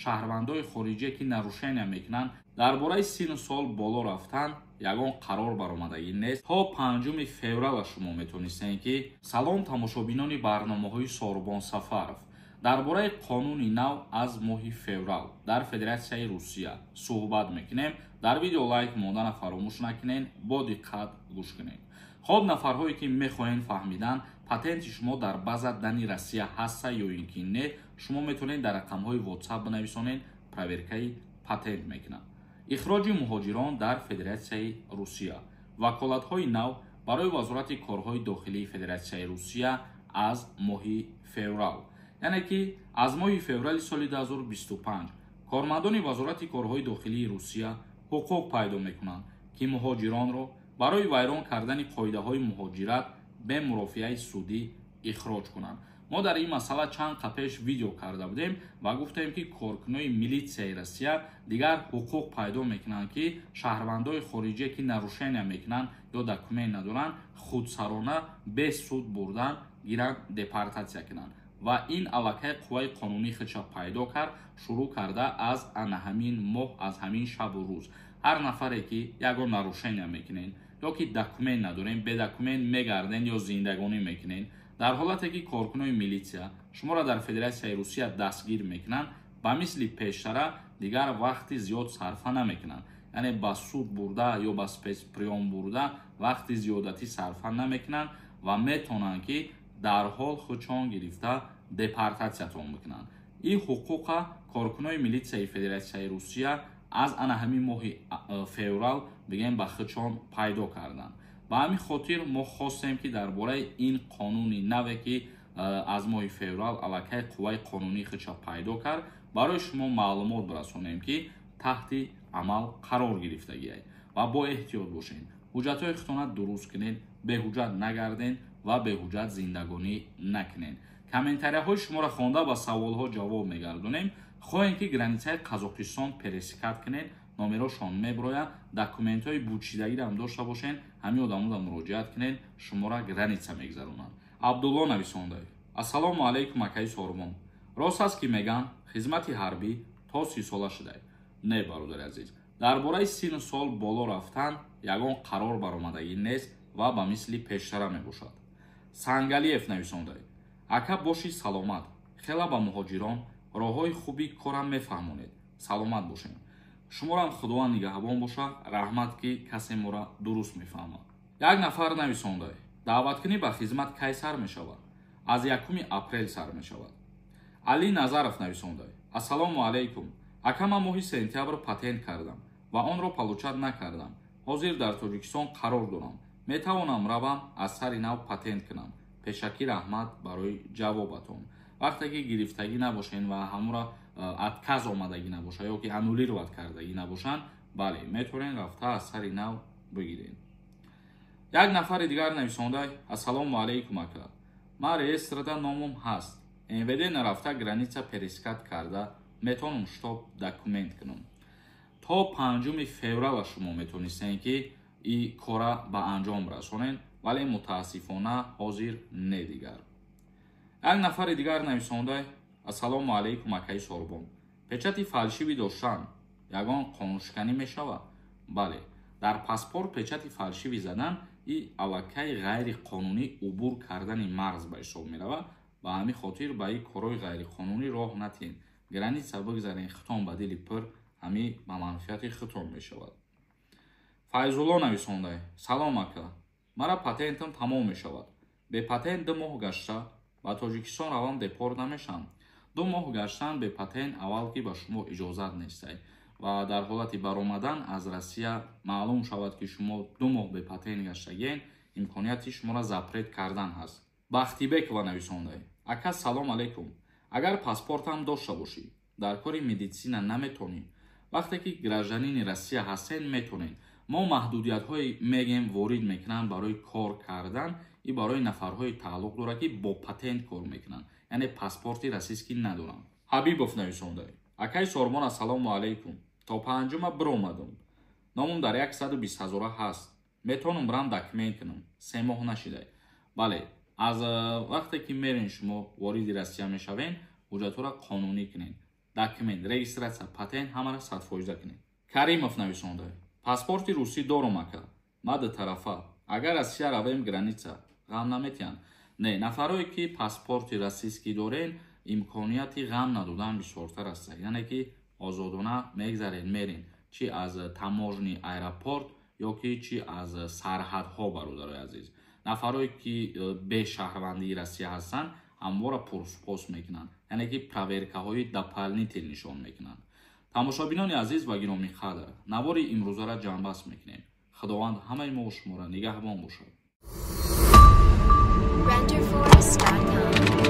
Шаҳрвандои хориҷие, ки нарушения мекунанд, дар бораи сину сол боло рафтан ягон қарор баромадагӣ нест. То 5 феврала шумо метонистем ки. Салом, тамошобинони барномаҳои Сорбон Сафаров. Дар бораи қонуни нав аз моҳи феврал дар Федератсияи Русия суҳбат мекунем. Дар видео лайк мондана фаромӯш накунед, бо диққат гӯш кунед. Хоб, нафарҳое, ки мехоҳед фаҳмидан, патенти шумо дар база данных Россия ҳаста ё ин ки не, шумо метавонед дар рақамҳои WhatsApp бинависонед, проверкаи патент мекунад. Ихроҷи муҳоҷирон дар Федератсияи Русия, ваколатҳои нав барои Вазорати корҳои дохилии Федератсияи Русия аз моҳи феврал, яъне ки аз моҳи феврали соли 2025 кормандони Вазорати корҳои дохилии Русия ҳуқуқ пайдо мекунанд, ки муҳоҷиронро барои вайрон кардани қоидаҳои муҳоҷират бе мурофиаи судӣ ихроҷ кунанд. Мо дар ин масъала чанд қа пеш видео карда будем ва гуфтем, ки коркунои милитсияи Россия дигар ҳуқуқ пайдо мекунанд, ки шаҳрвандои хориҷие, ки нарушения мекунанд ё документ надоранд, худсарона бе суд бурдан гиранд, депортатсия кунанд. Ва ин аллакай қувваи қонунии худша пайдо кард, шурӯъ карда аз ана ҳамин моҳ, аз ҳамин шабу рӯз. Ҳар нафаре, ки ягон нарушения мекунед ё ки документ надорем, бе документ мегарден ё зиндагонӣ мекунед, дар ҳолате ки коркунои милитсия шуморо дар Федератсияи Русия дастгир мекунанд, ба мисли пештара дигар вақти зиёд сарфа намекунанд, яъне ба суд бурда ё ба спецприём бурда вақти зиёдатӣ сарфа намекунанд ва метавонанд, ки дарҳол худшон гирифта депортатсиятон бикунанд. Ин ҳуқуқа коркунои милитсияи Федератсияи Русия аз ана ҳамин моҳи феврал бигем ба худшон пайдо карданд. Ба ҳамин хотир мо хостем, ки дар бораи ин қонуни наве, ки аз моҳи феврал аллакай қувваи қонунии худша пайдо кард, барои шумо маълумот бирасонем, ки таҳти амал қарор гирифтагиай. Ва бо эҳтиёт бошед, ҳуҷҷатҳои худтона дуруст кунед, беҳуҷҷат нагарден ва беҳуҷҷат зиндагонӣ накунед. Комментарияҳои шуморо хонда, ба саволҳо ҷавоб мегардонем. Хоҳем, ки границаи Қазоқистон пересекать кунед, номерошон меброяд. Документҳои бучидагиро дошта бошед, ҳамин одамода муроҷиат кунед, шуморо граница мегзаронанд. Абдулло нависонда: «Ассалому алайкум, акаи Сорбон. Рост аст, ки меган, хизмати ҳарбӣ то 30 сола шудай?» Не, бародари азиз, дар бораи сину сол боло рафтан ягон қарор баромадагӣ нест ва ба мисли пештара мебошад. Сангалиев нависонда: «Ака, боши саломат. Хела ба муҳоҷирон роҳҳои хуби корам мефаҳмонед. Саломат бошем.» Шуморам Худованд нигаҳбон боша. Раҳмат, ки касе мора дуруст мефаҳмад. Як нафар нависонда: «Даъваткунӣ ба хизмат кай сар мешавад?» Аз 1 апрел сар мешавад. Али Назаров нависонда: «Ассалому алайкум, ака. Ман моҳи сентябр патент кардам ва онро получать накардам. Ҳозир дар Тоҷикистон қарор дорам. Метавонам равам, аз сари нав патент кунам? Пешакӣ раҳмат барои ҷавобатон.» Вақте ки гирифтагӣ набошен ва ҳамура отказ омадагӣ набошад ё ки аннулировать кардагӣ набошанд, бале, метавонед рафта аз сари нав бигиред. Як нафари дигар нависонда: «Ассалому алайкум, ака. Ман реестрда номум ҳаст. МВД нарафта граница пересекать карда метавонам, чтоб документ кунам?» То 5 феврала шумо метавонистем, ки ин кора ба анҷом расонед, вале мутаассифона ҳозир не дигар. Як нафари дигар нависонда: «Ассалому алайкум, акаи Сорбон. Печати фальшивый доштан ягон қонуншиканӣ мешавад?» Бале, дар паспорт печати фальшивый задан и аллакай ғайриқонунӣ убур кардани марз ба ҳисоб меравад. Ба ҳамин хотир ба ин корҳои ғайриқонунӣ роҳ натиҳед. Граница бигзарен худтон ба дили пур, ҳамин ба манфиати худтон мешавад. Файзулло нависонда: «Салом, ака. Мара патентам тамом мешавад. Бе патент 2 моҳ гашта ба Тоҷикистон равам, депорт намешавам?» 2 моҳ гаштан бе патент аввал ки ба шумо иҷозат нестай ва дар ҳолати баромадан аз Россия маълум шавад, ки шумо 2 моҳ бе патент гаштагиен, имконияти шуморо запрет кардан ҳаст. Бахтибекова нависонда: «Ака, салом алейкум. Агар паспортам дошта бошӣ, дар кори медитсина наметонӣ?» Вақте ки гражданини Россия ҳастен, метонед. Мо маҳдудиятҳое мегем, ворид мекунанд барои кор кардан, и барои нафарҳое тааллуқ дорад, ки бо патент кор мекунанд, яъне паспорти российский надоранд. Ҳабибов нависонда: «Акаи Сормон, ассалому алайкум. То панҷума биромадум, номум дар 120 ҳазора ҳаст. Метавонам бирам документ кунам? 3 моҳ нашидай?» Бале, аз вақте ки мерен, шумо вориди Россия мешавен, ҳуҷҷатҳоро қонунӣ кунед. Документ, регистрация, патент ҳамаро 100 фоиза кунед. Каримов нависонда: «Паспорти русӣ дорум, ака, ма дутарафа. Агар Россия равем, граница ғам наметиҳанд?» Не, нафарое ки паспорти российский дорен, имконияти ғам надодан бисёртар аст, яъне ки озодона мегзарен, мерен, чи аз таможни, аэропорт ё ки чи аз сарҳадҳо. Бародарои азиз, нафарое ки бешаҳрвандии Россия ҳастанд, ҳамвора пурсупос мекунанд, яъне ки проверкаҳои дополнительный нишон мекунанд. Тамошобинони азиз ва гиромиқадр, навори имрӯзара ҷамъбаст мекунем. Худованд ҳамаи мо шуморо нигаҳбон бошад. Renderforest.com.